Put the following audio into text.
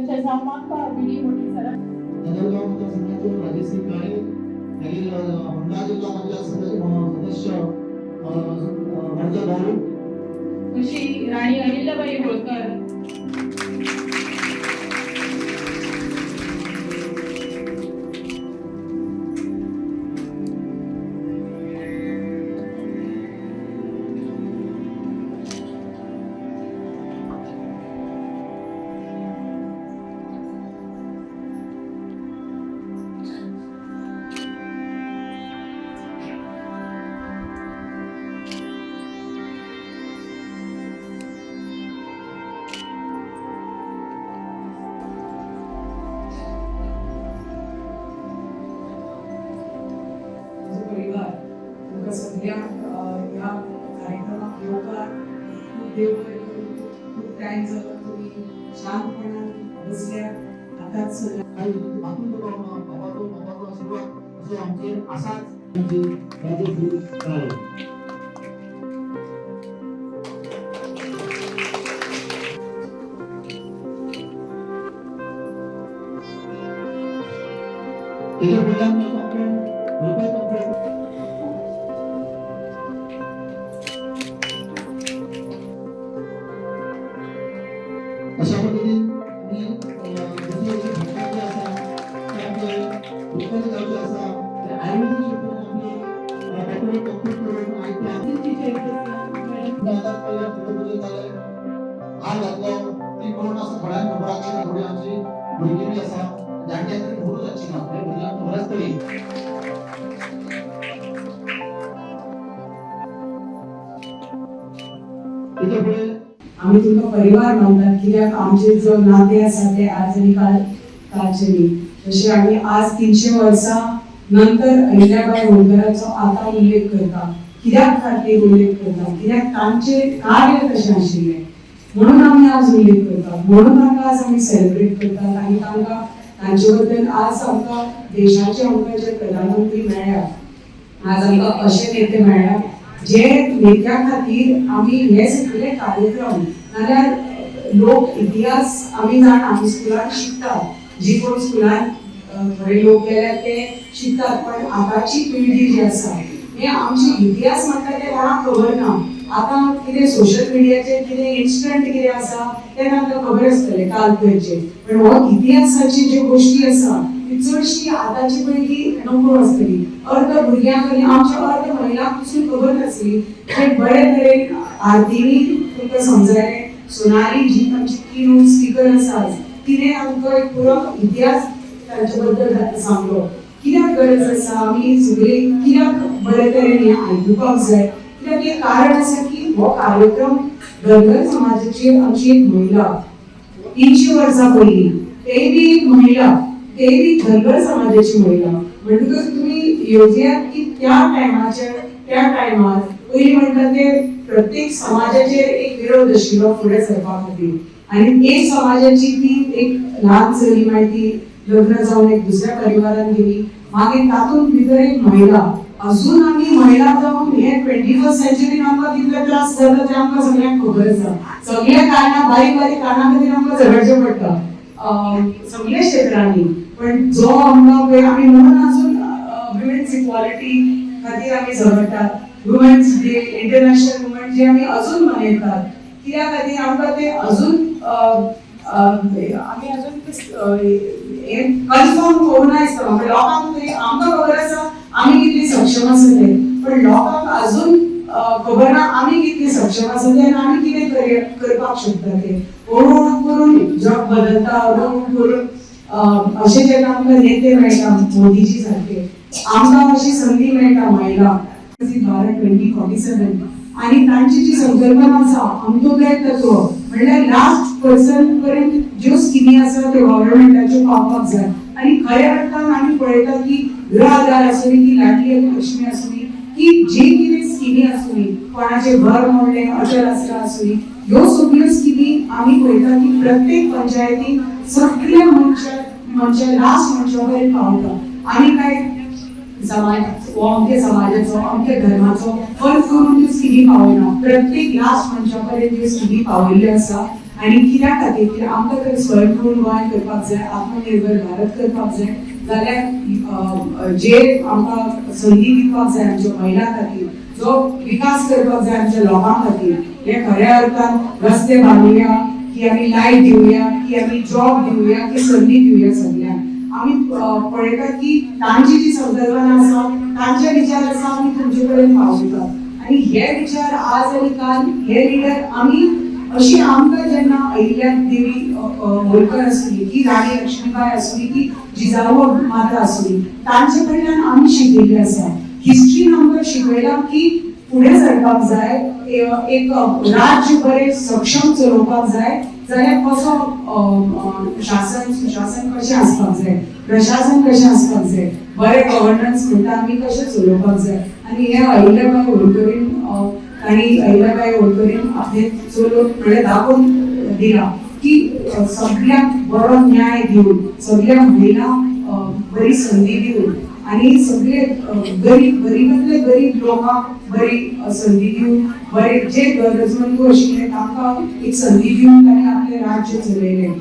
तशेंच हांव मागता विडी मोटी सरां. नगरगाव मतदारसंघाचे राजेश्री काळे, मागीर होंडा जिल्हा पंचायत सदस्य वर्धा भाऊ. अशी राणी अहिल्याबाई होळकर. म्हजो परिवार तुमकां सगळ्यांक ह्या कार्यक्रमाक येवकार. खूब देव बरें करूं. खूब खूब टायम जालो तुमी शांतपणान बसल्या. आतांच काही मातून बाबाचो बाबाचो आशीर्वाद असो आमचेर आसाच. आमची राजेश्री काळे. तेच्या फुडल्यान रुपये कंप्लेंट. अशा पद्दतीन आमी दुसरी अशी घटना जी आसा ती आमचे उत्पन्न जावचे आसा ते आयुर्वेदीक क्षेत्रान आमी डॉक्टरेट कंप्लीट करून आयज ते आमी ची चेअरपर्सन मॅडम. आतां पळय फुडें जालें हार घातलो ती कोण आसा थोड्यांक खबर आसची ना, थोडी आमची भुरगीं बी आसा, जाणट्यांक तरी खबरूच आसची ना, हे भुरग्यांक खबर आसतली. तेच्या फुडें आमी तुमकां परिवार मानतात, कित्याक आमचे जो नाते आसा ते आज आनी काल कालचे न्ही. जशें आमी आज 300 वर्सां नंतर अहिल्याबाई होळकराचो आतां उल्लेख करता, कित्याक खातीर उल्लेख करता? कित्याक तांचे कार्य तशें आशिल्लें म्हणून आमी आज उल्लेख करतात, म्हणून तांकां आज आमी सेलिब्रेट करतात. आनी तांकां तांचे बद्दल आज आमकां देशाचे आमकां जे प्रधानमंत्री मेळ्ळ्या, आज आमकां अशे नेते मेळ्ळ्या जे नेत्या खातीर आमी हे सगळे कार्यक्रम. नाल्यार लोक इतिहास आमी जाणा, आमी स्कुलान शिकतात, जी कोण स्कुलान थोडे लोक गेल्यार ते शिकतात, पण आतांची पिळगी जी आसा हे आमचे इतिहास म्हणटा ते कोणाक खबर ना. आतां कितें सोशल मिडियाचेर कितें इन्स्टंट कितें आसा तें तांकां खबर आसतलें काल पयरचें, पण हो इतिहासाची ज्यो गोश्टी आसा ती चडशी आतांची पिळगी नकळो आसतली. अर्द भुरग्यांक आनी आमच्या अर्द महिलांक पसून खबर नासली. ते बरे तरेन आरतीनी तुमकां समजायलें. सोनाली जी आमची की स्पिकर आसा आज, तिणें आमकां एक पुरो इतिहास तांचे बद्दल सांगलो. कित्याक गरज आसा आमी सगळी, कित्याक बरे तरेन हें आयकुपाक जाय? कित्याक एक कारण आसा की हो कार्यक्रम धनगर समाजाची आमची एक महिला 300 वर्सां पयलीं, तेय बी एक महिला, तेय बी धनगर समाजाची महिला, म्हणटकच तुमी येवजयात की त्या टायमाचेर, त्या टायमार पयलीं म्हणटा ते प्रत्येक समाजाचेर एक विरोध आशिल्लो फुडें सरपा खातीर. आनी एक समाजाची ती एक ल्हान चली, मागीर ती लग्न जावन एक दुसऱ्या परिवारान गेली, मागीर तातूंत भितर एक महिला. अजून आमी महिला जावन हे 21st सेंचुरीन आमकां कितले त्रास जाता ते आमकां सगळ्यांक खबर आसा. सगळ्या कारणां, बारीक बारीक कारणां खातीर आमकां झगडचें पडटा सगळ्या क्षेत्रांनी. पण जो आमकां पळय आमी म्हणून अजून वुमेन्स इक्वालिटी खातीर आमी झगडटात. वुमेन्स डे, इंटरनॅशनल वुमन जे आमी अजून मनयतात, कित्या खातीर आमकां ते अजून आमी अजून ते हें कन्फर्म करूं दिसता म्हाका. लोकांक तरी, आमकां खबर आसा आमी कितली सक्षम आसा ते, पण लोकांक अजून खबर ना आमी कितली सक्षम आसा ते आनी आमी कितें करपाक शकता ते. हळू हळू करून जग बदलता. हळू हळू करून अशे जेन्ना आमकां नेते मेळटा मोदीजी सारके, आमकां अशी संदी मेळटा महिला भारत 2047 आनी तांची जी संकल्पना आसा अंत्योदय तत्व, म्हणल्यार लास्ट पर्सन पर्यंत ज्यो स्किमी आसा त्यो गव्हर्नमेंटाच्यो पावपाक जाय. आनी खऱ्या अर्थान आमी पळयता की गृह आधार आसूं की लाडली लक्ष्मी आसूं की जे कितें स्किमी आसूं, कोणाचें घर मोडलें, अटल आसरा आसूं, ह्यो सगळ्यो स्किमी आमी पळयता की प्रत्येक पंचायतीन सगळ्या मनशा मनशा लास्ट मनशा पर्यंत पावता. आनी काय समाज हो अमके समाजाचो, अमके धर्माचो फर्क करून त्यो स्किमी पावयना, प्रत्येक लास्ट मनशा पर्यंत त्यो स्किमी पावयल्ल्यो आसा. आनी कित्या खातीर? कित्याक आमकां तर स्वयंपूर्ण गोंय करपाक जाय, आत्मनिर्भर भारत करपाक जाय जाल्यार जे आमकां संदी दिवपाक जाय आमच्या महिला खातीर, जो विकास करपाक जाय आमच्या लोकां खातीर, हे खऱ्या अर्थान रस्ते बांदुया की आमी लायट दिवया की आमी जॉब दिवया की संदी दिवया सगळ्यांक. आमी पळयतात की तांची जी संकल्पना आसा, तांचे विचार आसा, आमी तुमचे कडेन पावयतात. आनी हे विचार आज आनी काल हे लिडर आमी अशी आमकां जेन्ना अहिल्या देवी होळकर आसली की राणी लक्ष्मीबाई आसली की जिजाऊ माता आसली, तांचे कडल्यान आमी शिकिल्ले आसा. हिस्ट्रीन आमकां शिकयलां की फुडें सरपाक जाय, एक राज्य बरें सक्षम चलोवपाक जाय जाल्यार कसो शासन सुशासन कशें आसपाक जाय, प्रशासन कशें आसपाक जाय, बरें गव्हर्नन्स म्हणटा आमी कशें चलोवपाक जाय. आनी हे अहिल्याबाई होळकरीन तांणी, अहिल्याबाई होळकरीन आपले चलोवन म्हळ्यार दाखोवन दिलां की सगळ्यांक बरो न्याय दिवन, सगळ्या महिलांक बरी संदी दिवन आनी सगळे गरीब, गरीबांतले गरीब लोकांक बरी संदी दिवन, बरे जे गरजवंत आशिल्ले तांकां एक संदी दिवन तांणी आपलें राज्य चलयलें.